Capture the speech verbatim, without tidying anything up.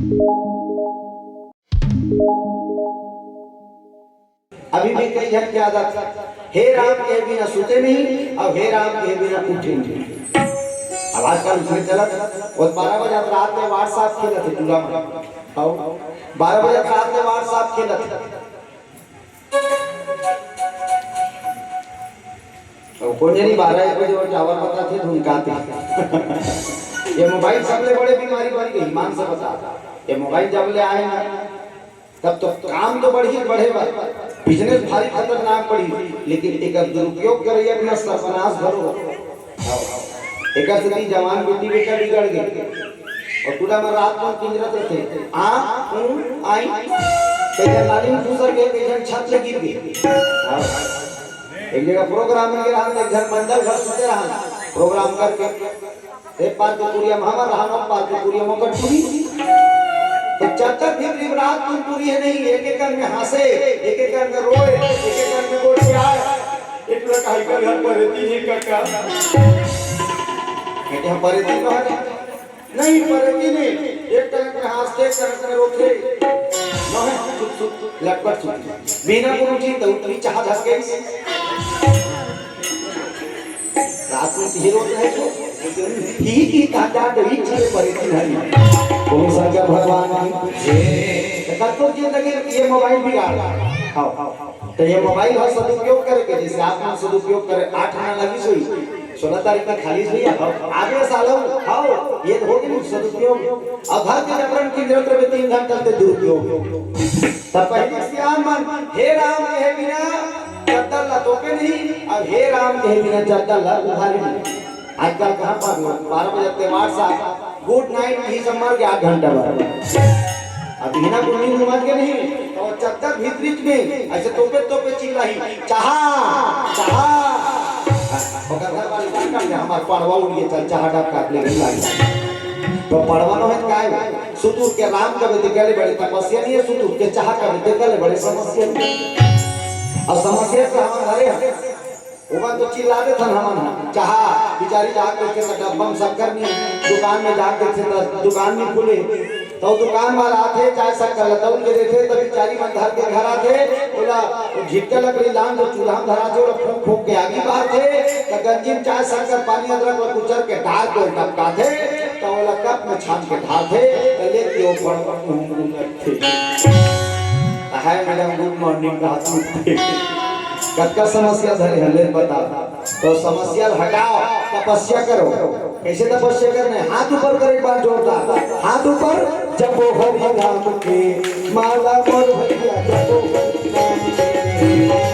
अभी भी कई झन के आदत, हे राम के बिना सुते नहीं, अउ हे राम के बिना उठे नहीं। अब आजकल उसमें चलत, वो बारह बजे रात में WhatsApp खेलत हे टूरा मन। अउ बारह बजे रात में WhatsApp खेलत हे। अउ कोन जनी बारह एक बजे वो टावर बताथे, धुनकाथे। ये मोबाइल सबले बड़े बीमारी बन गई, ईमान से बता। ये मोबाइल जब ले आए ना, तब तो काम तो बढ़ी, बढ़े बर, बिजनेस भारी खतरनाक बढ़ी, लेकिन एकर दुरुपयोग करइया अपना सर्वनाश घलो। एकर सेती जवान बेटी बेटा बिगड़ गे। अउ टूरा मन रात में किंजरत रथे, आ, ऊ, आई, कइझन नाली में घुसर गे, कइझन छत ले गिर गे। एक जगह प्रोग्राम में रहा, एक घर मंडल घर सुते रहा, प्रोग्राम करके एक पार के कुरिया में हमर रहा, एक पार के कुरिया में ओकर टूरी। तो चद्दर भीतरी में रात में टूरी हे नहीं, एक एक में हंसे, एक एक में रोए, एक एक में गोठियाए। एक लड़का इकर घर पर रहती है काका। कहते हम पर रहती तो है नहीं, पर रहती नहीं। एक तरफ में हंसते, एक तरफ में रोते। नहीं, सुत, सुत, लटपट सुत। बिना कोनो चीज तो उतरी चाह धस गई। रात में ही रोत रहे तो, ही की काटा डरी चीज परे की नहीं। ओम शंकर भगवान की जय। तो कल तो जिंदगी ये मोबाइल बिगाड़। हाँ, हाँ। तो ये मोबाइल ह सदुपयोग करे के, जैसे आप मन सदुपयोग करे, आठ आना लगी सोई, सोलह तारीख में खाली सोई, हाँ, आगे साल हो, हाँ, ये तो हो गई सदुपयोग। अब घर के जबरन की जरूरत रहे तीन घंटा ते दुरुपयोग। तब पहले सियान मन, हे राम कहे बिना चद्दर ला तोपे नहीं, अब हे राम कहे बिना चद्दर ला उघारे नहीं। आजकल कहाँ पर हो? बारह बजे ते WhatsApp, गुड नाइट, ही सब मर गया आठ घंटा बाद। अब हिना को नींद मर के नहीं, तो वो चद्दर भीतरी में ऐसे तोपे तोपे चिल्लाई, "चाहा, चाहा।" ओकर घर वाली का कर दे, हमार पड़वा उठ के चल, चाहा डब काट ले लाई। तो पड़वा न होत काय? सुतुर के राम कबे ते गले बड़े तपस्या नहीं है, सुतुर के चाहा कबे ते गले बड़े समस्या नहीं। अब समस्या तो हमारे घरे है। ओमन तो चिल्ला देथन हमन ह। चाहा बिचारी जाके देखे त डब्बा म शक्कर नहीं, दुकान में जाके देखे त दुकान नहीं खुले। तो दुकान वाला आथे, चाय शक्कर ल तौल के देथे, त बिचारी मन धर के घर आथे, ओला झिटका लकड़ी लान जो चूल्हा म धराथे, ओला फूंक फूंक के आगी बारथे, त गंजी म चाय शक्कर पानी अदरक ल कुचर के डाल के ओला टपकाथे, त ओला कप में छान के ढारथे, त ले के ओ पड़वा मुंह में रखथे। हाय मैडम, गुड मॉर्निंग, रात में कतका समस्या धरे हन, ले बता। तो समस्या हटाओ, तपस्या करो। कैसे तपस्या करने? हाथ ऊपर करो एक बार जोरदार, हाथ ऊपर। जपो हरि नाम के माला मोर भैया, जपो हरि नाम के।